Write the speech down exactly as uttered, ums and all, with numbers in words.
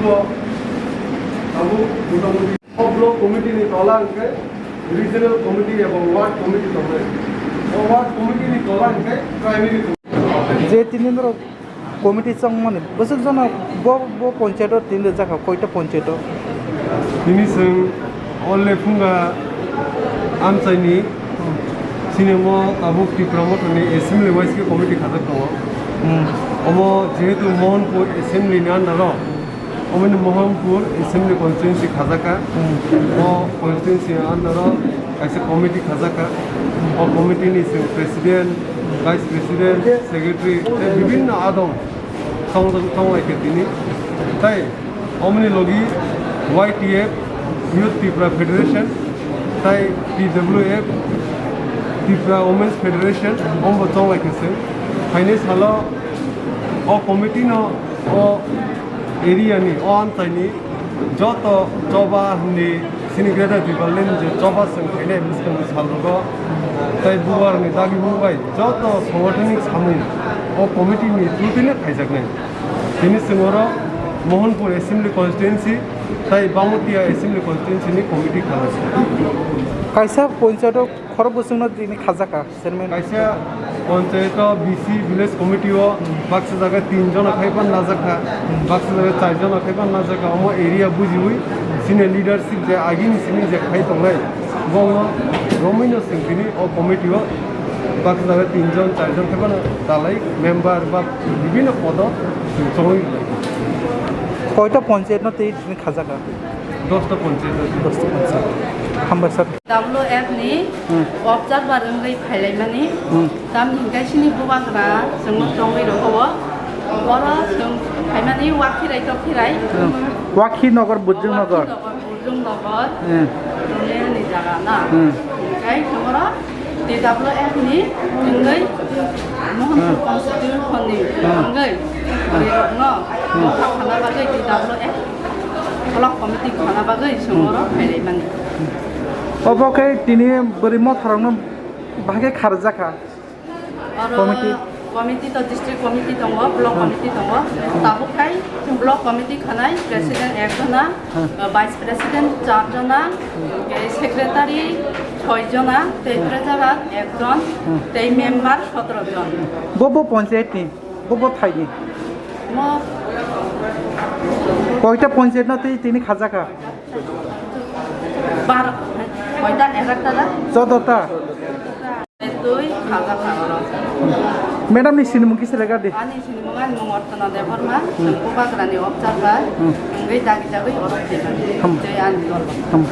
Abo motamoti o block committee ni tola hwnkhe regional committee ebong ward committee tongnai. O ward committee ni tola hwnkhe primary committee. Je tini norok committee chongmani bwswk jono bo, bo panchayat o tini rijak kha, koita panchayat o? Tini chwng o Lephunga amchaini chini omo tabuk Tipra Mothani assembly wise khe committee khajak tongo. Hmm. Omo jehetu Mohanpur assembly ni under o, omo ni Mohanpur assembly constituency khajak kha. Hmm. O constituency under o kaisa committee khajak kha. O committee ni chwng president, vice president, secretary tei bibinno adong tong, tong lai khe tini. Tai omoni logi Y T F, Youth Tipra Federation, tai T W F, Tipra Women's Federation, ombo chong lai khe se. Phainai salo o committee no o area ni, o amchai ni joto choba hwnwi chini Greater Tipraland je choba chwng khainai bwskangni salrogo tei bubarni dagimung bai joto sangathanik samung o committee ni through tino khaijaknai. Tini chwng oro Mohanpur Assembly Constituency tei Bangmatia Assembly Constituency ni committee khalai. Kaisa panchayat o khorok bwswkno tini khajak kha chairman. Kaisa panchayat o B C village committee o baksa jaga tin jona khai pan najak kha, baksa jaga char jona khai pan najak kha. Omo area bujiwi senior leadership je agini simi je khai tongnai, bongno romwino chwng tini o committee o baksa jaga tin jon, char jon khai pan dalai member ba bibinno podo chwng chongwi. Koita panchayat no tei tini khajak kha? Dosta panchayat. Dosta panchayat. Hambai sir. W F ni Hmm. observer wngwi phailaimani. Hmm. Tamni hinkhe chini bubagra chwngno chongwi rokho. Oro chwng phaimani wakhirai tokhirai. Hmm. Wakhi Nagar, Burjung Nagar. Wakhi Nagar, Burjung Nagar. Hmm. Roniani jaga na. Hmm. Hinkhe chwng oro T W F ni wngwi Mohanpur Hmm. constituency ni Hmm. wngwi Hmm. bwrwirokno Hmm. mokha khana bagwi T W F block committee khana bagwi chwng Hmm. oro phailaimani. Obo khe tini bwrwi motharokno bahai khe kharjak kha. Oro Committee? Committee to district committee tongo, block Hmm. committee tongo. Hmm. Tabuk khai block committee khanai president ekjona, Hmm. uh, vice president charjona, Hmm. tei secretary soijona, tei Hmm. treasurer ekjon, Hmm. tei member sotoro jon. Bo bo panchayat ni, bo bo thai ni. Mo Koita panchayat no twi tini khajak kha? Bar, koita, ekta da? Chodota. Twi khajak kha oro. Madam ni sinimung kisa lega di. Ani sinimung ani mung Ortona Debbarma, Hmm. Bubagrani observer, Hmm. wngwi dagi dagi oro phaiman. Hmm. Tei ani dol. Hmm.